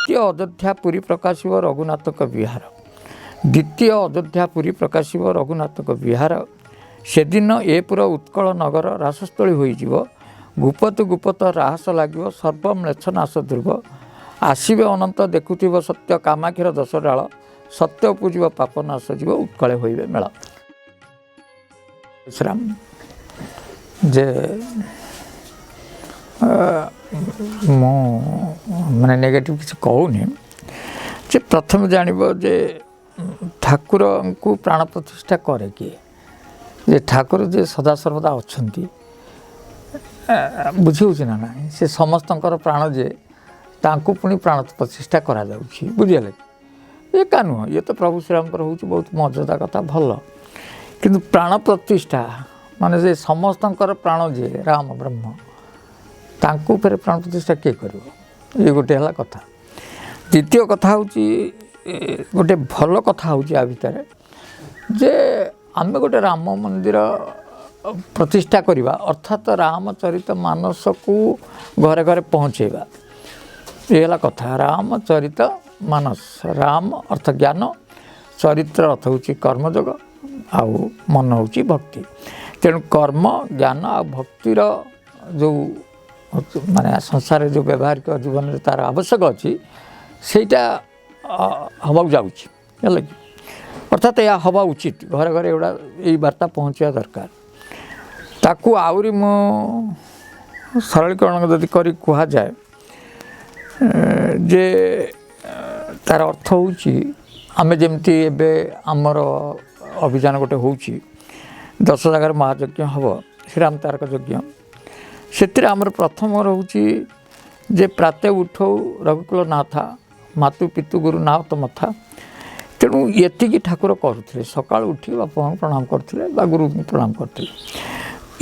ଦ୍ୱିତୀୟ ଅଯୋଧ୍ୟା ପୁରୀ ପ୍ରକାଶିବ ରଘୁନାଥଙ୍କ ବିହାର। ଦ୍ୱିତୀୟ ଅଯୋଧ୍ୟା ପୁରୀ ପ୍ରକାଶିବ ରଘୁନାଥଙ୍କ ବିହାର। ସେଦିନ ଏ ପୁର ଉତ୍କଳ ନଗର ରାସସ୍ଥଳୀ ହୋଇଯିବ। ଗୁପତ ଗୁପତ ରାହସ ଲାଗିବ, ସର୍ବମ୍ଲେଚ୍ଛ ନାଶ ଧ୍ରୁବ। ଆସିବେ ଅନନ୍ତ ଦେଖୁଥିବ ସତ୍ୟ କାମାକ୍ଷର ଦଶ ଡାଳ, ସତ୍ୟ ପୂଜିବ ପାପ ନାଶ ଯିବ, ଉତ୍କଳେ ହୋଇବେ ମେଳ। ଶ୍ରୀରାମ ଯେ ମୁଁ ମାନେ ନେଗେଟିଭ୍ କିଛି କହୁନି ଯେ, ପ୍ରଥମେ ଜାଣିବ ଯେ ଠାକୁରଙ୍କୁ ପ୍ରାଣ ପ୍ରତିଷ୍ଠା କରେ କିଏ? ଯେ ଠାକୁର ଯେ ସଦାସର୍ବଦା ଅଛନ୍ତି, ବୁଝି ହେଉଛି ନା ନାହିଁ? ସେ ସମସ୍ତଙ୍କର ପ୍ରାଣ, ଯେ ତାଙ୍କୁ ପୁଣି ପ୍ରାଣ ପ୍ରତିଷ୍ଠା କରାଯାଉଛି, ବୁଝିହେଲେ? ଏକା ନୁହଁ, ଇଏ ତ ପ୍ରଭୁ ଶ୍ରୀରାମଙ୍କର ହେଉଛି ବହୁତ ମଜାଦା କଥା, ଭଲ। କିନ୍ତୁ ପ୍ରାଣ ପ୍ରତିଷ୍ଠା ମାନେ ଯେ ସମସ୍ତଙ୍କର ପ୍ରାଣ ଯିଏ ରାମ ବ୍ରହ୍ମ, ତାଙ୍କୁ ଫେରେ ପ୍ରାଣ ପ୍ରତିଷ୍ଠା କିଏ କରିବ? ଇଏ ଗୋଟେ ହେଲା କଥା। ଦ୍ୱିତୀୟ କଥା ହେଉଛି, ଗୋଟେ ଭଲ କଥା ହେଉଛି ଆ ଭିତରେ ଯେ ଆମେ ଗୋଟେ ରାମ ମନ୍ଦିର ପ୍ରତିଷ୍ଠା କରିବା, ଅର୍ଥାତ୍ ରାମଚରିତ ମାନସକୁ ଘରେ ଘରେ ପହଞ୍ଚେଇବା। ଏ ହେଲା କଥା। ରାମଚରିତ ମାନସ, ରାମ ଅର୍ଥ ଜ୍ଞାନ, ଚରିତ୍ର ଅର୍ଥ ହେଉଛି କର୍ମଯୋଗ, ଆଉ ମନ ହେଉଛି ଭକ୍ତି। ତେଣୁ କର୍ମ, ଜ୍ଞାନ ଆଉ ଭକ୍ତିର ଯେଉଁ ମାନେ ସଂସାରରେ ଯେଉଁ ବ୍ୟବହାରିକ ଜୀବନରେ ତା'ର ଆବଶ୍ୟକ ଅଛି, ସେଇଟା ହେବାକୁ ଯାଉଛି, ହେଲା କି? ଅର୍ଥାତ୍ ଏହା ହେବା ଉଚିତ। ଘରେ ଘରେ ଏଗୁଡ଼ା ଏଇ ବାର୍ତ୍ତା ପହଞ୍ଚିବା ଦରକାର। ତାକୁ ଆହୁରି ମୁଁ ସରଳୀକରଣ ଯଦି କରି କୁହାଯାଏ ଯେ ତା'ର ଅର୍ଥ ହେଉଛି, ଆମେ ଯେମିତି ଏବେ ଆମର ଅଭିଯାନ ଗୋଟେ ହେଉଛି, 10 ଜାଗାରେ ମହାଯଜ୍ଞ ହେବ, ଶ୍ରୀରାମ ତାରକ ଯଜ୍ଞ। ସେଥିରେ ଆମର ପ୍ରଥମ ରହୁଛି ଯେ ପ୍ରାତେ ଉଠଉ ରଘୁକୁଳ ନାଥା, ମାତୁ ପିତୁ ଗୁରୁ ନାଥ ମଥା। ତେଣୁ ଏତିକି ଠାକୁର କରୁଥିଲେ, ସକାଳୁ ଉଠି ବାପା ମାଆଙ୍କୁ ପ୍ରଣାମ କରୁଥିଲେ ବା ଗୁରୁଙ୍କୁ ପ୍ରଣାମ କରୁଥିଲେ।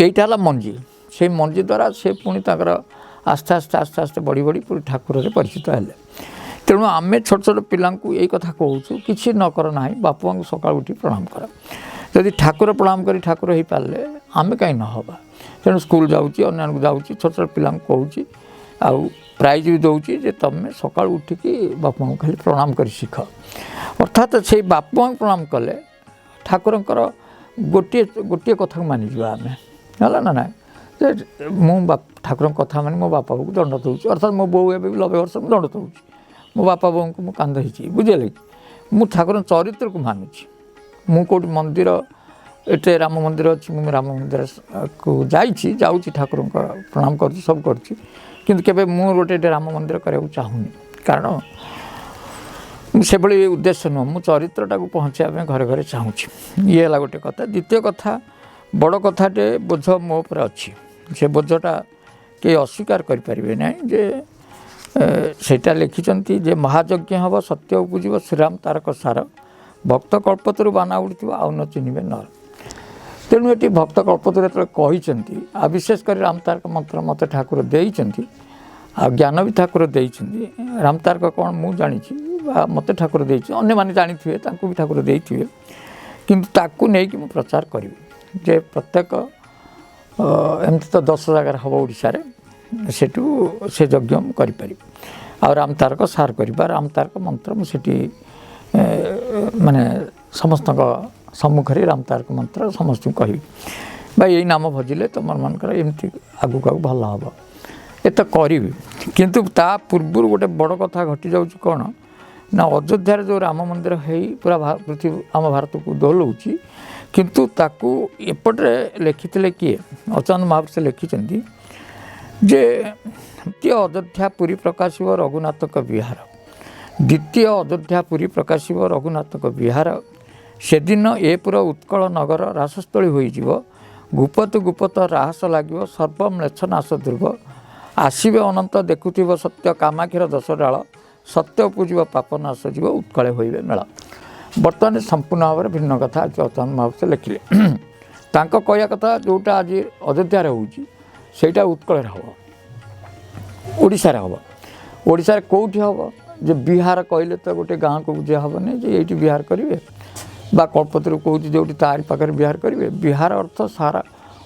ଏଇଟା ହେଲା ମଞ୍ଜି। ସେଇ ମଞ୍ଜି ଦ୍ୱାରା ସେ ପୁଣି ତାଙ୍କର ଆସ୍ତେ ଆସ୍ତେ ଆସ୍ତେ ଆସ୍ତେ ବଢ଼ି ବଢ଼ି ପୁଣି ଠାକୁରରେ ପରିଚିତ ହେଲେ। ତେଣୁ ଆମେ ଛୋଟ ଛୋଟ ପିଲାଙ୍କୁ ଏଇ କଥା କହୁଛୁ, କିଛି ନ କର ନାହିଁ, ବାପା ମାଆଙ୍କୁ ସକାଳୁ ଉଠି ପ୍ରଣାମ କର। ଯଦି ଠାକୁର ପ୍ରଣାମ କରି ଠାକୁର ହେଇପାରିଲେ, ଆମେ କାହିଁ ନ ହେବା? ତେଣୁ ସ୍କୁଲ ଯାଉଛି, ଅନ୍ୟାନ୍ୟକୁ ଯାଉଛି, ଛୋଟ ଛୋଟ ପିଲାଙ୍କୁ କହୁଛି ଆଉ ପ୍ରାଇଜ୍ ବି ଦେଉଛି ଯେ ତୁମେ ସକାଳୁ ଉଠିକି ବାପା ମାଆଙ୍କୁ ଖାଲି ପ୍ରଣାମ କରି ଶିଖ। ଅର୍ଥାତ୍ ସେଇ ବାପା ମାଆଙ୍କୁ ପ୍ରଣାମ କଲେ ଠାକୁରଙ୍କର ଗୋଟିଏ ଗୋଟିଏ କଥାକୁ ମାନିଯିବା ଆମେ, ହେଲା ନା ନାଇଁ? ଯେ ମୁଁ ଠାକୁରଙ୍କ କଥା ମାନି ମୋ ବାପା ବୋଉକୁ ଦଣ୍ଡ ଦେଉଛି। ଅର୍ଥାତ୍ ମୋ ବୋଉ ଏବେ ବି 90 ବର୍ଷ, ମୁଁ ଦଣ୍ଡ ଦେଉଛି। ମୋ ବାପା ବୋଉଙ୍କୁ ମୁଁ କାନ୍ଦ ହେଇଛି, ବୁଝିଲେ କି? ମୁଁ ଠାକୁରଙ୍କ ଚରିତ୍ରକୁ ମାନୁଛି। ମୁଁ କେଉଁଠି ମନ୍ଦିର, ଏତେ ରାମ ମନ୍ଦିର ଅଛି, ମୁଁ ରାମ ମନ୍ଦିରକୁ ଯାଇଛି, ଯାଉଛି, ଠାକୁରଙ୍କ ପ୍ରଣାମ କରୁଛି, ସବୁ କରୁଛି। କିନ୍ତୁ କେବେ ମୁଁ ଗୋଟେ ଏଠି ରାମ ମନ୍ଦିର କରିବାକୁ ଚାହୁଁନି, କାରଣ ମୁଁ ସେଭଳି ଉଦ୍ଦେଶ୍ୟ ନୁହଁ। ମୁଁ ଚରିତ୍ରଟାକୁ ପହଞ୍ଚାଇବା ପାଇଁ ଘରେ ଘରେ ଚାହୁଁଛି। ଇଏ ହେଲା ଗୋଟେ କଥା। ଦ୍ୱିତୀୟ କଥା, ବଡ଼ କଥାଟେ, ବୋଝ ମୋ ଉପରେ ଅଛି। ସେ ବୋଝଟା କେହି ଅସ୍ୱୀକାର କରିପାରିବେ ନାହିଁ ଯେ ସେଇଟା ଲେଖିଛନ୍ତି ଯେ ମହାଯଜ୍ଞ ହେବ, ସତ୍ୟ ଉପୁଜିବ, ଶ୍ରୀରାମ ତାରକ ସାର, ଭକ୍ତ କଳ୍ପତରୁ ବାନା ଉଡ଼ିଥିବ, ଆଉ ନ ଚିହ୍ନିବେ ନର। ତେଣୁ ଏଠି ଭକ୍ତ କଳ୍ପତରୁ ଯେତେବେଳେ କହିଛନ୍ତି, ଆଉ ବିଶେଷ କରି ରାମ ତାରକ ମନ୍ତ୍ର ମୋତେ ଠାକୁର ଦେଇଛନ୍ତି, ଆଉ ଜ୍ଞାନ ବି ଠାକୁର ଦେଇଛନ୍ତି। ରାମ ତାରକ କ'ଣ ମୁଁ ଜାଣିଛି ବା ମୋତେ ଠାକୁର ଦେଇଛି, ଅନ୍ୟମାନେ ଜାଣିଥିବେ, ତାଙ୍କୁ ବି ଠାକୁର ଦେଇଥିବେ। କିନ୍ତୁ ତାକୁ ନେଇକି ମୁଁ ପ୍ରଚାର କରିବି ଯେ ପ୍ରତ୍ୟେକ ଏମିତି ତ 10 ଜାଗାରେ ହେବ ଓଡ଼ିଶାରେ, ସେଠୁ ସେ ଯଜ୍ଞ ମୁଁ କରିପାରିବି ଆଉ ରାମ ତାରକ ସାର କରିବା ରାମ ତାରକ ମନ୍ତ୍ର ମୁଁ ସେଠି ମାନେ ସମସ୍ତଙ୍କ ସମ୍ମୁଖରେ ରାମ ତାରକ ମନ୍ତ୍ର ସମସ୍ତଙ୍କୁ କହିବି ବା ଏଇ ନାମ ଭଜିଲେ ତୁମର ମାନଙ୍କର ଏମିତି ଆଗକୁ ଆଗକୁ ଭଲ ହେବ। ଏତ କରିବି। କିନ୍ତୁ ତା ପୂର୍ବରୁ ଗୋଟେ ବଡ଼ କଥା ଘଟିଯାଉଛି। କ'ଣ ନା ଅଯୋଧ୍ୟାରେ ଯେଉଁ ରାମ ମନ୍ଦିର ହେଇ ପୁରା ପୃଥିବୀ ଆମ ଭାରତକୁ ଦୋହଲଉଛି, କିନ୍ତୁ ତାକୁ ଏପଟରେ ଲେଖିଥିଲେ କିଏ? ଅଚ୍ୟୁତାନନ୍ଦ ମହାପୁରୁଷ ଲେଖିଛନ୍ତି ଯେ ଦ୍ୱିତୀୟ ଅଯୋଧ୍ୟା ପୁରୀ ପ୍ରକାଶିବ ରଘୁନାଥଙ୍କ ବିହାର। ଦ୍ୱିତୀୟ ଅଯୋଧ୍ୟା ପୁରୀ ପ୍ରକାଶିବ ରଘୁନାଥଙ୍କ ବିହାର। ସେଦିନ ଏ ପୁର ଉତ୍କଳ ନଗର ରାସସ୍ଥଳୀ ହୋଇଯିବ। ଗୁପତ ଗୁପତ ରାହସ ଲାଗିବ, ସର୍ବମ୍ଲେଚ୍ଛ ନାଶ ଧ୍ରୁବ। ଆସିବେ ଅନନ୍ତ ଦେଖୁଥିବ ସତ୍ୟ କାମାକ୍ଷର ଦଶ ଡାଳ, ସତ୍ୟ ପୂଜିବ ପାପ ନାଶ ଯିବ, ଉତ୍କଳେ ହୋଇବେ ମେଳ। ବର୍ତ୍ତମାନ ସମ୍ପୂର୍ଣ୍ଣ ଭାବରେ ଭିନ୍ନ କଥା ଆଜି ଅଚ୍ୟୁତାନନ୍ଦ ମହାପୁରୁଷ ଲେଖିଲେ। ତାଙ୍କ କହିବା କଥା, ଯେଉଁଟା ଆଜି ଅଯୋଧ୍ୟାରେ ହେଉଛି, ସେଇଟା ଉତ୍କଳରେ ହେବ, ଓଡ଼ିଶାରେ ହେବ। ଓଡ଼ିଶାରେ କେଉଁଠି ହେବ? ଯେ ବିହାର କହିଲେ ତ ଗୋଟେ ଗାଁକୁ ବୁଝା ହେବନି ଯେ ଏଇଠି ବିହାର କରିବେ, ବା କଳ୍ପତରୁ କହୁଛି ଯେଉଁଠି ତାରି ପାଖରେ ବିହାର କରିବେ। ବିହାର ଅର୍ଥ ସାରା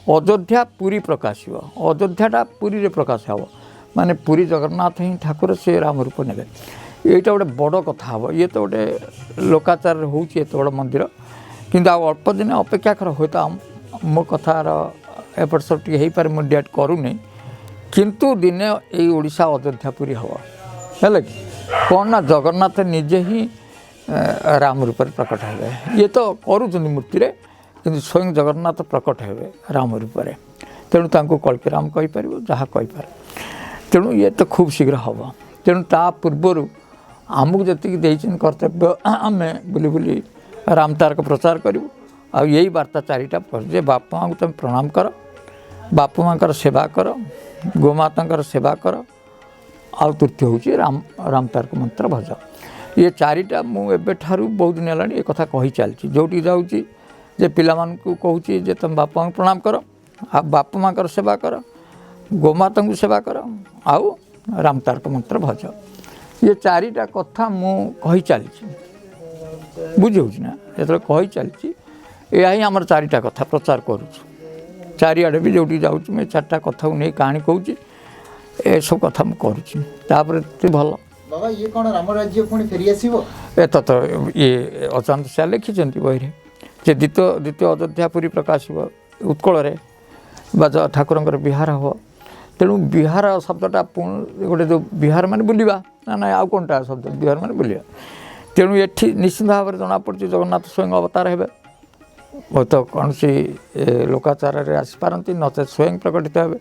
ଅଯୋଧ୍ୟା ପୁରୀ ପ୍ରକାଶିବ। ଅଯୋଧ୍ୟାଟା ପୁରୀରେ ପ୍ରକାଶ ହେବ, ମାନେ ପୁରୀ ଜଗନ୍ନାଥ ହିଁ ଠାକୁର, ସେ ରାମ ରୂପ ନେବେ। ଏଇଟା ଗୋଟେ ବଡ଼ କଥା ହେବ। ଇଏ ତ ଗୋଟେ ଲୋକାଚାରରେ ହେଉଛି ଏତେ ବଡ଼ ମନ୍ଦିର, କିନ୍ତୁ ଆଉ ଅଳ୍ପ ଦିନ ଅପେକ୍ଷା କର, ହୁଏତ ମୋ କଥାର ଏପଟ ସେପଟ ଟିକେ ହେଇପାରେ, ମୁଁ ଡେଟ୍ କରୁନି, କିନ୍ତୁ ଦିନେ ଏଇ ଓଡ଼ିଶା ଅଯୋଧ୍ୟାପୁରୀ ହେବ। ହେଲା କି କ'ଣ ନା ଜଗନ୍ନାଥ ନିଜେ ହିଁ ରାମ ରୂପରେ ପ୍ରକଟ ହେବେ। ଇଏ ତ କରୁଛନ୍ତି ମୂର୍ତ୍ତିରେ, କିନ୍ତୁ ସ୍ୱୟଂ ଜଗନ୍ନାଥ ପ୍ରକଟ ହେବେ ରାମ ରୂପରେ। ତେଣୁ ତାଙ୍କୁ କଳ୍କୀରାମ କହିପାରିବ, ଯାହା କହିପାରେ। ତେଣୁ ଇଏ ତ ଖୁବ୍ ଶୀଘ୍ର ହେବ। ତେଣୁ ତା ପୂର୍ବରୁ ଆମକୁ ଯେତିକି ଦେଇଛନ୍ତି କର୍ତ୍ତବ୍ୟ, ଆମେ ବୁଲି ବୁଲି ରାମ ତାରକ ପ୍ରଚାର କରିବୁ। ଆଉ ଏଇ ବାର୍ତ୍ତା ଚାରିଟା ଯେ ବାପା ମାଆଙ୍କୁ ତୁମେ ପ୍ରଣାମ କର, ବାପା ମାଆଙ୍କର ସେବା କର, ଗୋମାତାଙ୍କର ସେବା କର, ଆଉ ତୃତୀୟ ହେଉଛି ରାମ ରାମ ତାରକ ମନ୍ତ୍ର ଭଜ। ଇଏ ଚାରିଟା ମୁଁ ଏବେଠାରୁ ବହୁତ ଦିନ ହେଲାଣି ଏ କଥା କହି ଚାଲିଛି। ଯେଉଁଠିକି ଯାଉଛି ଯେ ପିଲାମାନଙ୍କୁ କହୁଛି ଯେ ତୁମେ ବାପା ମାଆଙ୍କୁ ପ୍ରଣାମ କର, ଆଉ ବାପା ମାଆଙ୍କର ସେବା କର, ଗୋମାତାଙ୍କୁ ସେବା କର, ଆଉ ରାମ ତାରକ ମନ୍ତ୍ର ଭଜ। ଇଏ ଚାରିଟା କଥା ମୁଁ କହି ଚାଲିଛି, ବୁଝି ହେଉଛି ନା? ଯେତେବେଳେ କହି ଚାଲିଛି, ଏହା ହିଁ ଆମର ଚାରିଟା କଥା ପ୍ରଚାର କରୁଛୁ ଚାରିଆଡ଼େ ବି ଯେଉଁଠିକି ଯାଉଛି ମୁଁ ଏ ଚାରିଟା କଥାକୁ ନେଇ କାହାଣୀ କହୁଛି, ଏସବୁ କଥା ମୁଁ କରୁଛି। ତାପରେ ଭଲ ବାବା, ଇଏ କ'ଣ ରାମ ରାଜ୍ୟ ପୁଣି ଫେରି ଆସିବ? ଏ ତ ଇଏ ଅଚାନ୍ତ ସେୟା ଲେଖିଛନ୍ତି ବହିରେ ଯେ ଦ୍ୱିତୀୟ ଅଯୋଧ୍ୟାପୁରୀ ପ୍ରକାଶିବ ଉତ୍କଳରେ ବା ଠାକୁରଙ୍କର ବିହାର ହେବ। ତେଣୁ ବିହାର ଶବ୍ଦଟା ପୁଣି ଗୋଟେ ଯେଉଁ ବିହାର ମାନେ ବୁଲିବା ନା ନାଇଁ ଆଉ କ'ଣଟା ଶବ୍ଦ, ବିହାର ମାନେ ବୁଲିବା। ତେଣୁ ଏଠି ନିଶ୍ଚିନ୍ତ ଭାବରେ ଜଣାପଡ଼ୁଛି ଜଗନ୍ନାଥ ସ୍ୱୟଂ ଅବତାର ହେବେ, ହୁଏତ କୌଣସି ଲୋକାଚାରରେ ଆସିପାରନ୍ତି, ନଚେତ୍ ସ୍ୱୟଂ ପ୍ରକଟିତ ହେବେ।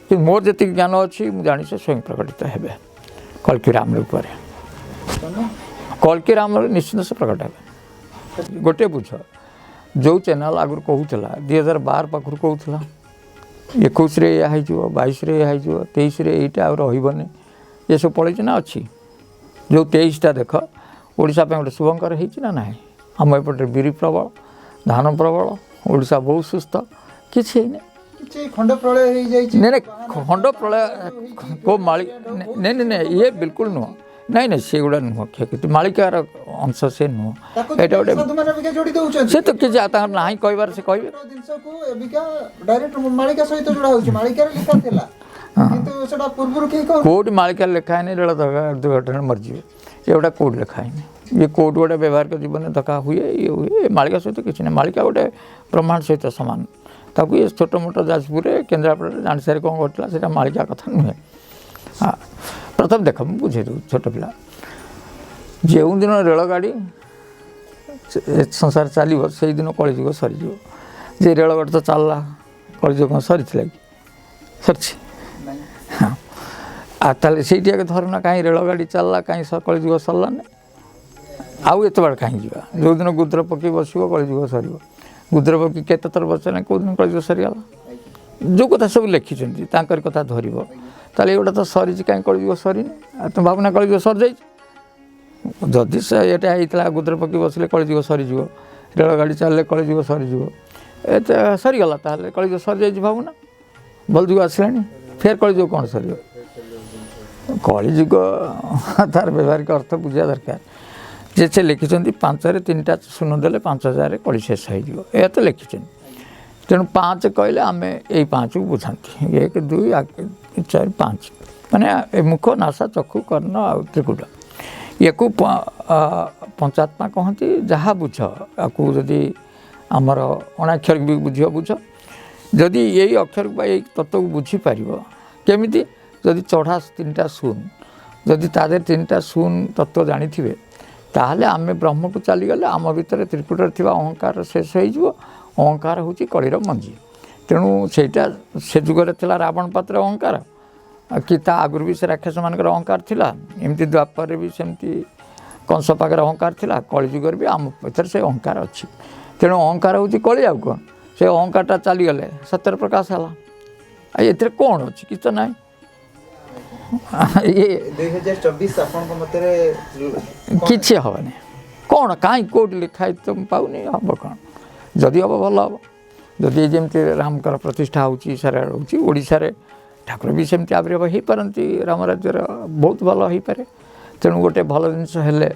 କିନ୍ତୁ ମୋର ଯେତିକି ଜ୍ଞାନ ଅଛି ମୁଁ ଜାଣିଛି ସ୍ୱୟଂ ପ୍ରକଟିତ ହେବେ କଳ୍କୀରାମ ରୂପରେ। କଳ୍କୀରାମରେ ନିଶ୍ଚିନ୍ତ ସେ ପ୍ରକଟ ହେବେ। ଗୋଟିଏ ବୁଝ, ଯେଉଁ ଚ୍ୟାନେଲ୍ ଆଗରୁ କହୁଥିଲା 2012 ପାଖରୁ କହୁଥିଲା 21ରେ ଏଇଆ ହେଇଯିବ, 22ରେ ଏଇଆ ହେଇଯିବ, 23ରେ ଏଇଟା ଆଉ ରହିବନି, ଏସବୁ ପଳେଇଛି ନା ଅଛି? ଯେଉଁ 23ଟା ଦେଖ ଓଡ଼ିଶା ପାଇଁ ଗୋଟେ ଶୁଭଙ୍କର ହେଇଛି ନା ନାହିଁ? ଆମ ଏପଟରେ ବିରି ପ୍ରବଳ, ଧାନ ପ୍ରବଳ, ଓଡ଼ିଶା ବହୁତ ସୁସ୍ଥ, କିଛି ହେଇନି। କିଛି ଖଣ୍ଡ ପ୍ରଳୟ ହେଇଯାଇଛି। ନାଇଁ ନାଇଁ, ଖଣ୍ଡ ପ୍ରଳୟ କେଉଁ ମାଳି? ନାଇଁ ନାଇଁ ନାଇଁ, ଇଏ ବିଲକୁଲ ନୁହଁ। ନାଇଁ ନାଇଁ, ସେଗୁଡ଼ା ନୁହଁ, କ୍ଷୟକ୍ଷତି ମାଳିକାର ଅଂଶ ସେ ନୁହଁ। ଏଇଟା ଗୋଟେ ସାଧୁମାନେ ଅବିକା ଯୋଡ଼ି ଦଉଛନ୍ତି। ସେ ତ କିଛି ତାଙ୍କର ନାହିଁ କହିବାର, ସେ କହିବେ। ଜିନିଷକୁ ଅବିକା ଡାଇରେକ୍ଟ ମାଳିକା ସହିତ ଯୋଡ଼ା ହଉଛି। ମାଳିକାରେ ଲେଖା ଥିଲା, କିନ୍ତୁ ସେଟା ପୂର୍ବରୁ କେହି କହୁ କୋଉଠି ମାଳିକାରେ ଲେଖା ହେଇନି ରେଳ ଦୁର୍ଘଟଣାରେ ମରିଯିବେ, ଏଗୁଡ଼ା କୋଉଠି ଲେଖା ହେଇନି। ଇଏ କୋଉଠି ଗୋଟେ ବ୍ୟବହାରିକ ଜୀବନରେ ଧକ୍କା ହୁଏ, ଇଏ ହୁଏ, ଏ ମାଳିକା ସହିତ କିଛି ନାହିଁ। ମାଳିକା ଗୋଟେ ବ୍ରହ୍ମାଣ୍ଡ ସହିତ ସମାନ। ତାକୁ ଇଏ ଛୋଟ ମୋଟ ଯାଜପୁରରେ କେନ୍ଦ୍ରାପଡ଼ାରେ ଜାଣିସାରି କ'ଣ ଘଟିଲା, ସେଇଟା ମାଳିକା କଥା ନୁହେଁ। ହଁ, ପ୍ରଥମେ ଦେଖ ମୁଁ ବୁଝେଇ ଦେଉଛି ଛୋଟ ପିଲା, ଯେଉଁଦିନ ରେଳଗାଡ଼ି ସଂସାର ଚାଲିବ ସେଇଦିନ କଳିଯୁଗ ସରିଯିବ। ଯେ ରେଳଗାଡ଼ି ତ ଚାଲିଲା, କଳିଯୁଗ କ'ଣ ସରିଥିଲା କି? ସରିଛି? ହଁ, ଆଉ ତାହେଲେ ସେଇଠି ଆଗେ ଧରୁନା, କାହିଁ ରେଳଗାଡ଼ି ଚାଲିଲା, କାହିଁ କଳିଯୁଗ ସରିଲାନି? ଆଉ ଏତେ ବାଟ କାହିଁ ଯିବା? ଯେଉଁଦିନ ଗୁଦ୍ର ପକେଇ ବସିବ କଳିଯୁଗ ସରିବ। ଗୁଦ୍ର ପକେଇ କେତେ ଥର ବସିଲା, କେଉଁଦିନ କଳିଯୁଗ ସରିଗଲା? ଯେଉଁ କଥା ସବୁ ଲେଖିଛନ୍ତି ତାଙ୍କରି କଥା ଧରିବ, ତାହେଲେ ଏଗୁଡ଼ା ତ ସରିଛି, କାହିଁ କଳିଯୁଗ ସରିନି? ଆଉ ତୁମେ ଭାବୁନା କଳିଯୁଗ ସରିଯାଇଛି? ଯଦି ସେ ଏଇଟା ହେଇଥିଲା ଗୁଦ୍ର ପକେଇ ବସିଲେ କଳିଯୁଗ ସରିଯିବ, ରେଳଗାଡ଼ି ଚାଲିଲେ କଳିଯୁଗ ସରିଯିବ, ଏତେ ସରିଗଲା, ତାହେଲେ କଳିଯୁଗ ସରିଯାଇଛି ଭାବୁନା? ଭଲ ଯୁଗ ଆସିଲାଣି, ଫେର କଳିଯୁଗ କ'ଣ ସରିବ? କଳିଯୁଗ ତାର ବ୍ୟବହାରିକ ଅର୍ଥ ବୁଝିବା ଦରକାର। ଯେ ସେ ଲେଖିଛନ୍ତି 5ରେ 3ଟା ଶୂନ ଦେଲେ 5000ରେ କଳି ଶେଷ ହେଇଯିବ, ଏହା ତ ଲେଖିଛନ୍ତି। ତେଣୁ 5 କହିଲେ ଆମେ ଏଇ 5କୁ ବୁଝାନ୍ତି, 1 2 4 5, ମାନେ ଏ ମୁଖ, ନାସା, ଚକ୍ଷୁ, କର୍ଣ୍ଣ ଆଉ ତ୍ରିକୁଟ, ୟାକୁ ପଞ୍ଚାତ୍ମା କହନ୍ତି। ଯାହା ବୁଝ, ଆକୁ ଯଦି ଆମର ଅଣାକ୍ଷର ବି ବୁଝିବ ବୁଝ, ଯଦି ଏଇ ଅକ୍ଷରକୁ ବା ଏଇ ତତ୍ତ୍ୱକୁ ବୁଝିପାରିବ କେମିତି? ଯଦି ଚଢ଼ା 3ଟା ଶୂନ, ଯଦି ତା ଦେହରେ 3ଟା ଶୂନ ତତ୍ତ୍ୱ ଜାଣିଥିବେ, ତାହେଲେ ଆମେ ବ୍ରହ୍ମକୁ ଚାଲିଗଲେ ଆମ ଭିତରେ ତ୍ରିକୁଟରେ ଥିବା ଅହଙ୍କାର ଶେଷ ହେଇଯିବ। ଅହଙ୍କାର ହେଉଛି କଳିର ମଞ୍ଜି। ତେଣୁ ସେଇଟା ସେ ଯୁଗରେ ଥିଲା ରାବଣ ପାତ୍ର ଅହଙ୍କାର, କି ତା ଆଗରୁ ବି ସେ ରାକ୍ଷସମାନଙ୍କର ଅହଙ୍କାର ଥିଲା। ଏମିତି ଦ୍ୱାପରରେ ବି ସେମିତି କଂସ ପାଖରେ ଅହଙ୍କାର ଥିଲା। କଳି ଯୁଗରେ ବି ଆମ ଭିତରେ ସେ ଅହଙ୍କାର ଅଛି। ତେଣୁ ଅହଙ୍କାର ହେଉଛି କଳି, ଆଉ କ'ଣ? ସେ ଅହଙ୍କାରଟା ଚାଲିଗଲେ ସତ୍ୟର ପ୍ରକାଶ ହେଲା। ଆଉ ଏଥିରେ କ'ଣ ଅଛି? କିଛି ତ ନାହିଁ। ଇଏ 2024 ଆପଣଙ୍କ ମତରେ କିଛି ହେବନି। କ'ଣ କାହିଁ କେଉଁଠି ଲେଖା ହେଇଛି ତ ମୁଁ ପାଉନି। ହେବ କ'ଣ? ଯଦି ହେବ ଭଲ ହେବ। ଯଦି ଯେମିତି ରାମଙ୍କର ପ୍ରତିଷ୍ଠା ହେଉଛି ସାରା ହେଉଛି ଓଡ଼ିଶାରେ, ଠାକୁର ବି ସେମିତି ଆବିର୍ଭାବ ହେଇପାରନ୍ତି, ରାମ ରାଜ୍ୟର ବହୁତ ଭଲ ହେଇପାରେ। ତେଣୁ ଗୋଟେ ଭଲ ଜିନିଷ ହେଲେ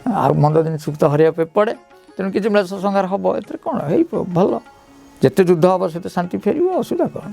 ଆଉ ମନ୍ଦ ଜିନିଷକୁ ତ ହରାଇବା ପାଇଁ ପଡ଼େ। ତେଣୁ କିଛି ମ୍ଲେଚ୍ଛ ସଂହାର ହେବ, ଏଥିରେ କ'ଣ ହେଇ ଭଲ। ଯେତେ ଯୁଦ୍ଧ ହେବ ସେତେ ଶାନ୍ତି ଫେରିବ, ଅସୁବିଧା କ'ଣ?